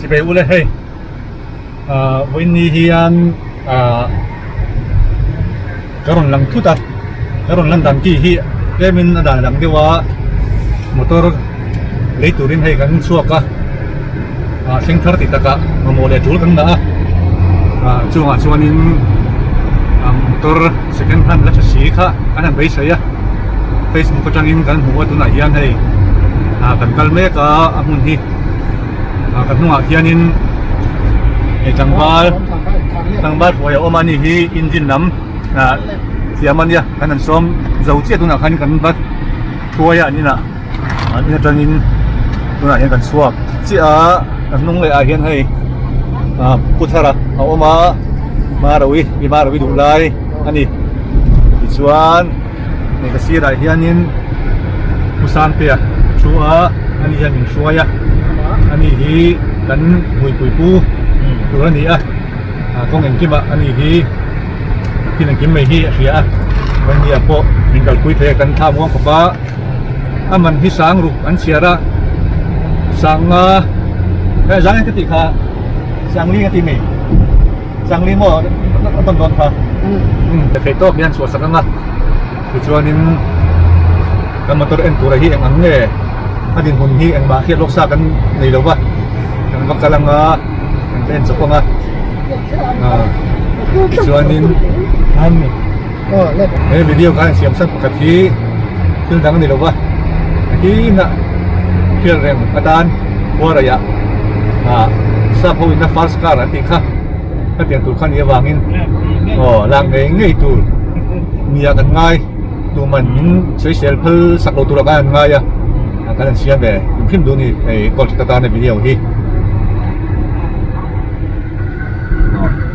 Chibai ule hei ah vawiin ni hian ah ka rawn lang thut a ka rawn lan dan ki hi tlemin a dan a dang deuh a motor lei turin hei kan chhuak a ah thleng thar tih takah mamawh leh tul kan ngah a ah chungah chuanin ah motor second hand la tha si kha an han beisei a facebook atangin kan hmu a tunah hian hei ah kan kal mek a a hmun hi ah ka hnungah hianin hei tlangval tlangval hruai a awm a ni hi engine lam ah siam a nia kan han sawm zo chiah tunah khan kan va hruai a an inah an in atangin tunah hian kan chhuak chiah a ka hnung leh ah hian hei ah pu thara a awm a marawi i marawi duh lai a ni tichuan hei ka sirah hianin pu sangtea a thu a ani hian min hruai a ani hi kan hmuipui pu tur a ni a ah kawng engkimah ani hi thil engkim mai hi a hria a vawihnia pawh min kalpui thei a kan thla muang khawp a a man hi sang ruk an chhiar a sanga eh zang ka tih kha sangli ka ti mai sangli maw a tawn dawn kha um thei tawk hian chhuah sak anga tichuanin kan motor en tura hi eng ang nge a dinhmun hi engmah hriat lawk sa kan nei lo va kan va kal anga kan va en chawp anga ah tichuanin He video khan siam san pakhat hi thil dang a ni lo va, nakin ah hriat reng atan Khuaraiah ah sap ho in a first car an tih kha khatiang tur kha ni avangin aw lak ngei ngei tur nia kan ngai tuman min sawisel phal sak lo tur ah khan an ngai a kan han siam ve hrim hrim duh a ni hei call that atana video hi.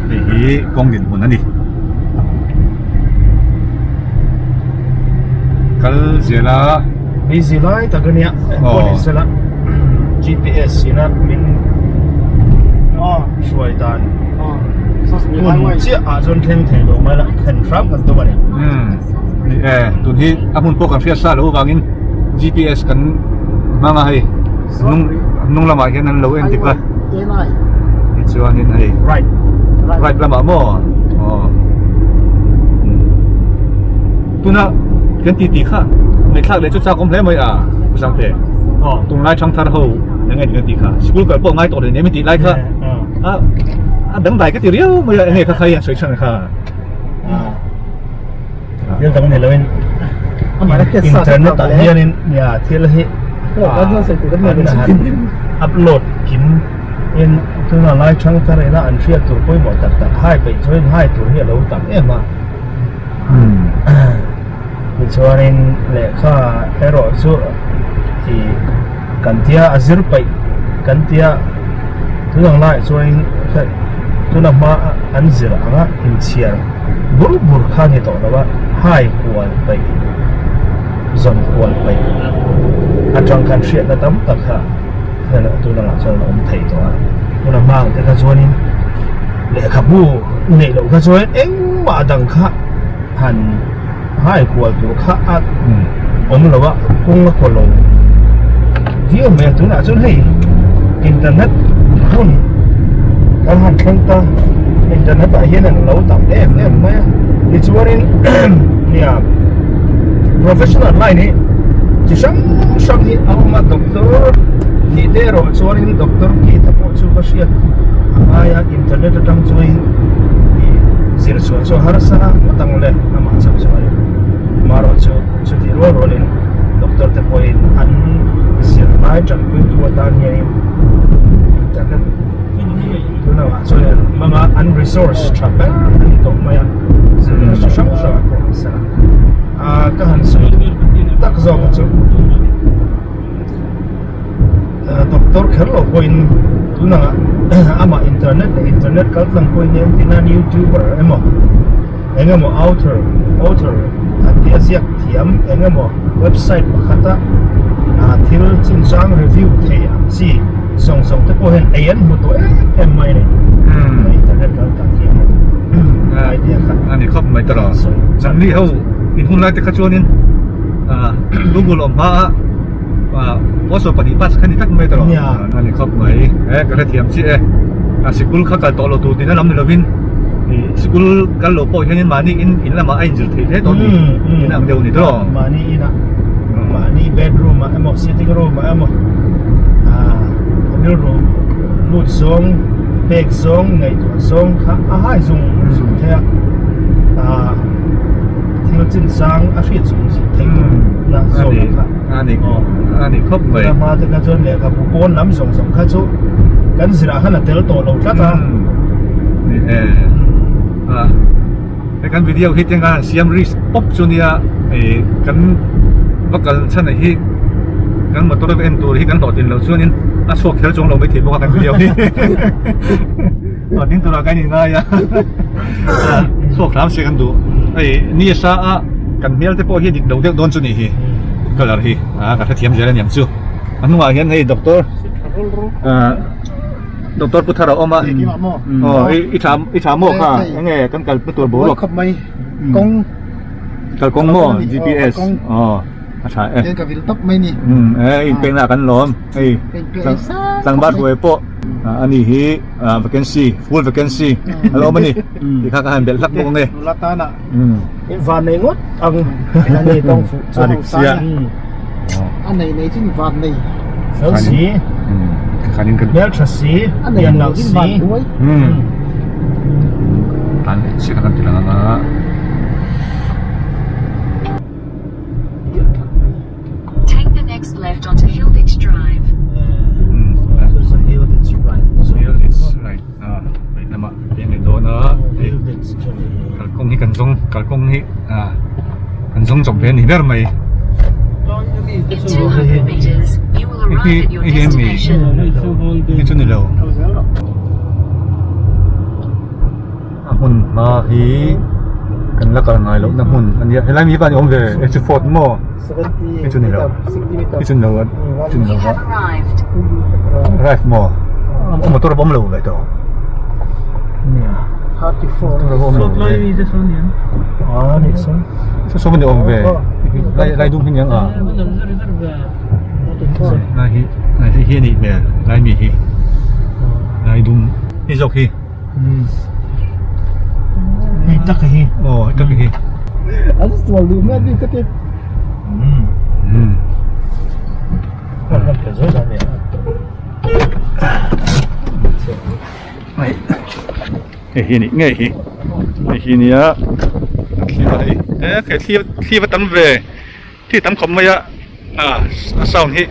Hei hi kawng dinhmun a ni. Kal zel a. Hei zi lai tak a nia. Aw. Pawh ni sela GPS ina min hruai dan. Hmun chiah ah chuan thleng thei lo mai la thlen hram kan tum a ni. Umm ni e tun hi a hmun pawh kan hriat sa loh avangin GPS kan hmang a hei hnung hnung lamah hian an lo en dik a. Tichuanin hei right right lamah maw aw tuna kan ti tih kha ngaihthlak leh chu chak awm hle mai a Pu Sangte aw tunlai thangthar ho eng nge kan tih kha sikul kal pawh ngai tawh hle min tih lai kha a a dangdai ka ti riau mai a eng nge kha kha hian sawi chhan kha Thil dang ni loin internet ah hianin nia thil hi an upload kim in tuna lai thang thar ina an hriat tur pawimawh tak tak hai peih chuan hai tur hi a lo tam em a tichuanin lehkha erawh chu ih kan tia a zir peih kan tia tunang laiah chuanin tuna hma an zir anga inchhiar. Bur bur kha ni tawh lo a, hai kual paih, zawn kual paih atang khan hriatna tam tak kha tun angah chuan a awm thei tawh a. Tuna hma ang te kha chuanin lehkhabu neih loh kha chuan engmah dang kha han hai kual tur kha a awm lo a, kawng a kaw lo viau mai a. Tunah chuan hei internet hun kan han thleng ta internet ah hian an lo tam em em mai a tichuanin nia professional line hi chi hrang hrang hi a awm a doctor nih te erawh chuanin doctor ki te pawh chu va hriat a ngai a internet atang chuanin ih zir chhuah chu a harsa ngawt ang le amah chauh chuan marawh chu chutih rual rualin doctor te pawhin an zirlai tanpuitu atan hianin internet tunah chuan an hmang a an resource tha ber a ni tawh mai a zirna chi hrang hrang ah pawh ni sela ah ka han sawi tak zawk chu doctor kher lo pawhin tunah amah internet leh internet kal tlang pawhin entir nan youtuber emaw eng emaw author author an tih a ziak thiam eng emaw website pakhata ah thil chinchang review thei ang chi zawng zawng te pawh hian ei an hmu tawh em em mai a ni internet kal tlang hian idea kha a ni khawp mai tawh a ni ho in hun lai te kha chuanin ah google awm hma a. Pawl 12 pass kha ni tak mai tawh a ni khawp mai e ka hrethiam chiah e a sikul kha kal tawh lo tur tihna lam ni lovin ih sikul kal lo pawh hianin mahni in in lamah a inzir theih hle tawh ni in ang deuh a ni tawh mahni inah mahni bedroom ah emaw sitting room ah emaw ah rilru lut zawng pek zawng ngaihtuah zawng kha a hai zung zung thei a ah thil chin sang a hriat zung zung theih na zawk a kha a ni a ni khawp mai hma te kha chuan lehkhabu pawn lam zawng zawng kha chu kan zirah khan a tel tawh lo tlat a ni e a he kan video hi tenga siam risk pawp chu nia eh kan va kal chhan hi kan motor en tur hi kan hlawhtlin loh chuanin a chhuak kher chuang lo maithei bawk a kan video hi. Aw ding turah kan inngai a chhuak hram se kan duh hei ni a sa a kan hmel te pawh hi a dik lo deuh dawn chu nih hi colour hi a ka hrethiam zel aniang chu a hnungah hian hei doctor ah doctor pu thar a awm a aw i tha i tha maw kha enge kan kal tur boruak kawng kalkawng maw gps aw. A tha e. Ka vil tawp mai ni. Um e in pekna kan lawm hei tlangval hruai pawh ani hi vacancy full vacancy a lo awm ani ti kha ka han belh hlak bawk ange. Nula tana. Um. Van nei ngawt ang ani tawng fuh chu. A dik sia. A nei nei chu van nei. Fel si. Um. Khanin kan. Hmel tha si. A nei Pian lo nalh in si. van duai. Um. Tan chiah kan ti lang anga. Take the next left onto Hilditch Drive. Kalkawng hi kan zawng kalkawng hi ah kan zawng chawp ve a ni ber mai. In 200 meters, you will arrive at your destination. Hei chu ni lo. A hmun hma hi kan la kal ngai lohna hmun a nia helai mi van awm ve hei chu fort maw hei chu ni lo hei chu ni lo chu ni lo va arrive maw a motor a awm lo ve tawh motor a awm lo ve saw saw ni awm ve lai lai dum hi ni ang a lai hi lai hi a nih hmel lai mi hi lai dum hei zawk hi. Hei tak hi. Aw hei tak hi. An sual duh hmel bik ka ti. Um. Hei hei hi ni ngei hi. Hei hi nia thli va hei e hei thli thli va tam ve thli tam khawp mai a a sound hi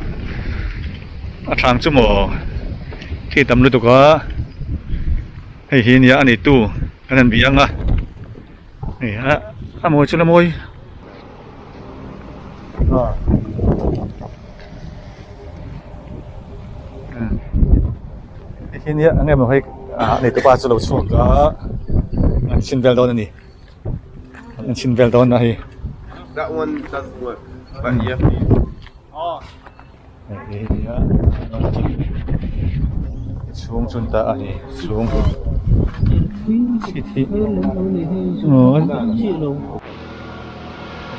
a thang chu maw. Khi tam lutuk a hei hi nia a neitu kan han bih ang a hei a a mawi chu la mawi hei hi nia eng emaw hei a neitu pa chu a lo chhuak a an chhin vel dawn a ni an chhin vel dawn a hei. Chhung chun ta a ni chhung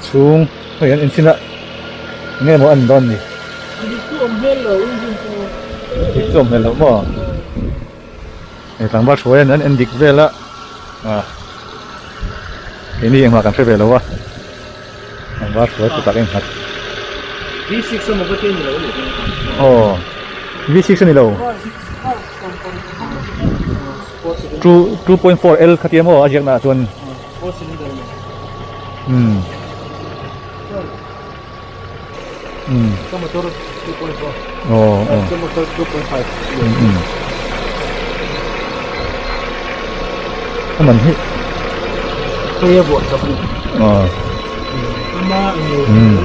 chhung hei an enchhin a enge maw an dawn ni dik chu awm hmel loh maw hei tlangval hruai an en dik vel a ah keini engmah kan hre ve lo a. Tlangval hruai kutah ka innghat. V6 emaw ka ti a ni lo a nih. Aw V6 a ni lo. 2.4 L kha tia maw a ziakna ah chuan. Um. Um. Ka motor 2.4. Aw aw. Ka motor 2.5. Um. A man hi. Hei a buah chak ni. Aw. Um.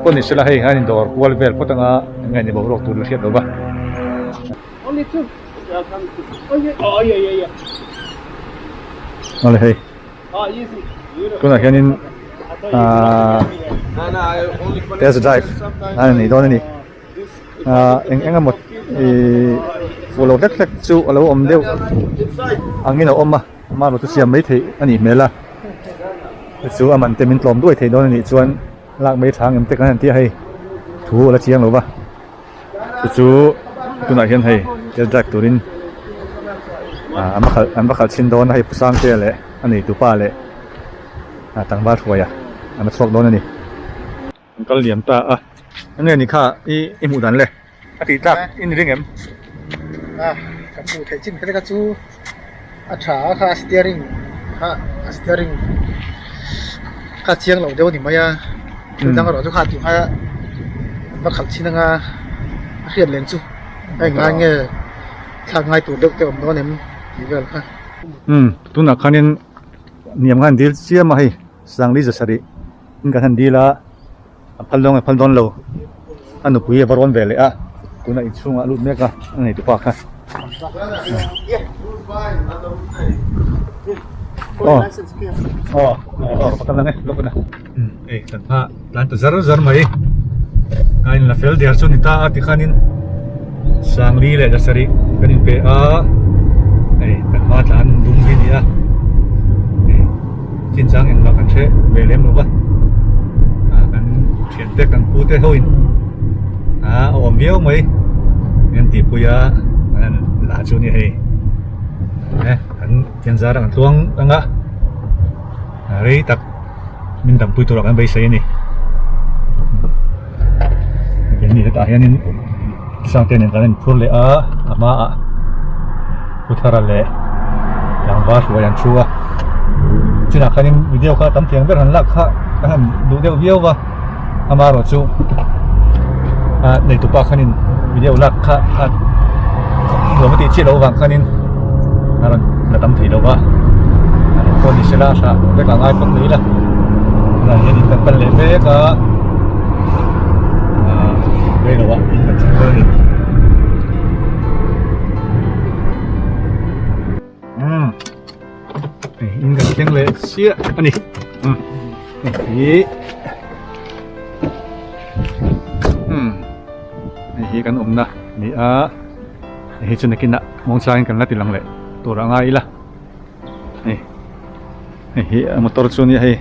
Pawh ni sela hei hian dawr kual vel phawt anga eng nge ni boruak tur la hriat lo va. Awle hei. Tunah hianin ahh test drive a nei dawn a ni. Ahh eng eng emaw ihh fuh lo hlek hlek chu a lo awm deuh angin a awm a amaherawhchu siam mai theih a nih hmel a chu a man te min tlawm duai thei dawn a nih chuan lak mai tha ang em te kan han ti a hei. thu a la chiang lo va chu chu tunah hian hei test drive turin ah an va khalh an va khalh chhin dawn a hei pu Sangtea leh a neitupa leh ah tlangval hruaia an la chhuak dawn a ni. An kal liam ta a enge ni kha i i hmuh dan le a tih tlak i ni ring em? A ka hmuh theih chin kha chu a tha a kha steering kha a steering kha chiang lo deuh a ni mai a thil dang erawh chu kha tih kha va khalh chin anga a hriat len chu a englai nge thlak ngai tur deuh te awm dawn em tih vel kha. Umm tunah khanin niam khan dil chiam a hei Sangli zasarih. In kan han dil a, a phal dawn nge phal dawn lo, a nupui a va rawn ve leh a, tunah inchhungah a lut mek a, a nei tupa kha. Aw aw aw ka lang e lawk na hei kan hma tlan ta zar zar mai a in la fel der chu ni ta a tikhanin sangli leh dasarih kan inpe a hei kan hma tlan dum hi a ni a hei. Chinchang engmah kan hre ve lem lo va, ah kan thiante kan pu te ho in ah a awm viau mai an tih pui a an la chu a ni hei eh kan thian zar ang tluang ang a rei tak min dam pui tur ah kan beisei a ni keini hetah hianin Sangte nen kan inphur leh a a hmaah Pu Thara leh tlangval hruai an thu a chinah khanin video kha tam thiang ber han lak kha ka han duh deuh viau va amaherawh chu ah neitupa khanin video lak kha a nuam a tih chiah loh avang khanin a rawn la tam thei lo va a rawn pawh ni sela a hrah vek a ngai phawt mai ila tunah hianin kan pan leh mek a. Rei lo ah in kan thleng dawn a ni. Umm in kan thleng leh chiah a ni. Umm hei hi umm hei hi kan awmna a ni a hei hi chu nakinah muangchangin kan la ti lang leh tur a ngai ila hei hei hi a motor chu a nia hei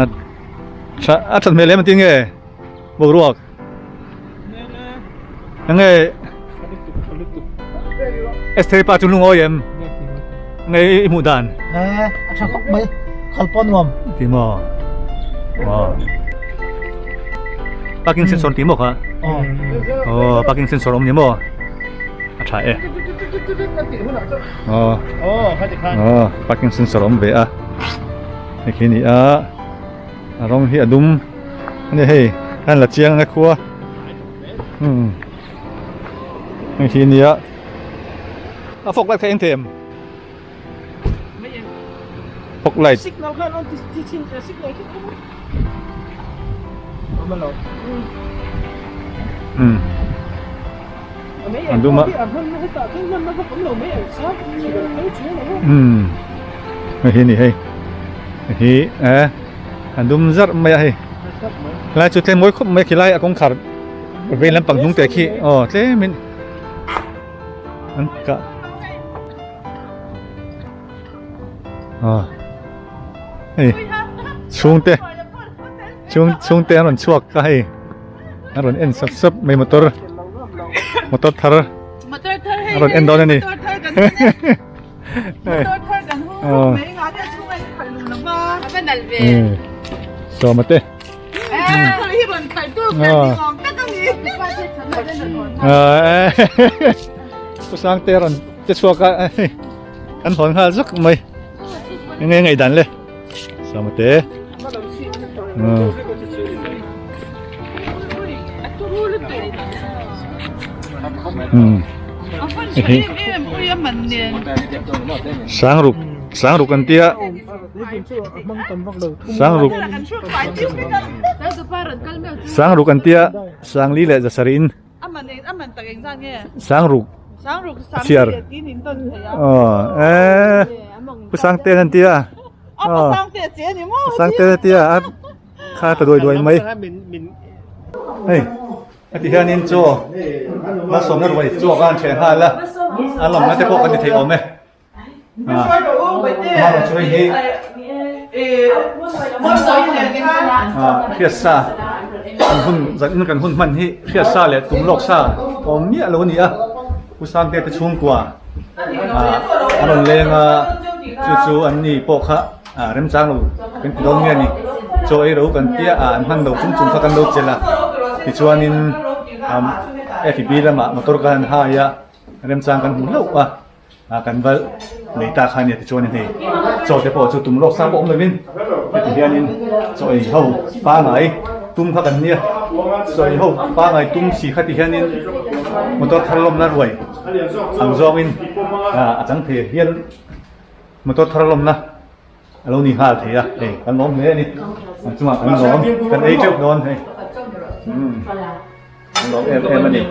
a a that hmel em a tinge. Boruak enge Esther pa chu lungawi em nge i hmuh dan eh a tha khawp mai khal pawh nuam ti maw aw parking sensor ti maw kha aw parking sensor awm ni maw a tha e aw aw parking sensor awm ve a hei khi ni a A rawng hi a dum a ni hei a la chiang ang e khua umm hei hi nia a fog light kha eng thei em fog light signal khan on ti chin signal khi umm a dum a umm hei hi a ni hei hei hi eh a dum zarh mai a hei helai chu tlem mawi khawp mai khilai a kawngkhar vei lampang hnung te khi aw tlem in an kah aw hei chhungte chhung chhungte an rawn chhuak a hei. A rawn en sap sap mai motor motor thar a rawn en dawn a ni sawma te pu sangte a rawn che chhuak a an hawn nghal zak mai enge ngaihdan le. Sama te. Hmm. Sangruk sangruk an tia sangruk sangruk an tia sangli leh zasari in Sangruk a chhiar aw eh pu Sangte an tia aw Sangte an tia a kha ta duai duai mai hei heti hianin chaw malsawmna ruai chaw kha an ṭheh nghal a a lawmna te pawh kan ti thei awm e. Hriatsa Kan hun zan in kan hun hman hi hriat sa leh tum lawk sa awm miah lo a ni a, Pu Sangte te chhungkua ah an rawn leng a, chu chu an ni pawh kha ah remchang lo kan ti dawn nge a ni, chaw ei ro kan tia ah an hman lo chung chung kha kan lo chelh a, tichuanin FB lamah motor kha an hai a, remchang kan hmu hlauh a. A kan va lei ta kha nia tichuanin hei chaw te pawh chu tum lawk sa pawh awm lovin heti hianin chaw ei ho pangai tum kha kan nia chaw ei ho pangai tum si kha ti hianin motor thar lawmna ruai ang zawngin a chang thei hian motor thar lawmna a lo ni nghal thei a hei kan lawm hle a ni an chungah kan lawm kan ei teuh dawn hei kan lawm em em a ni.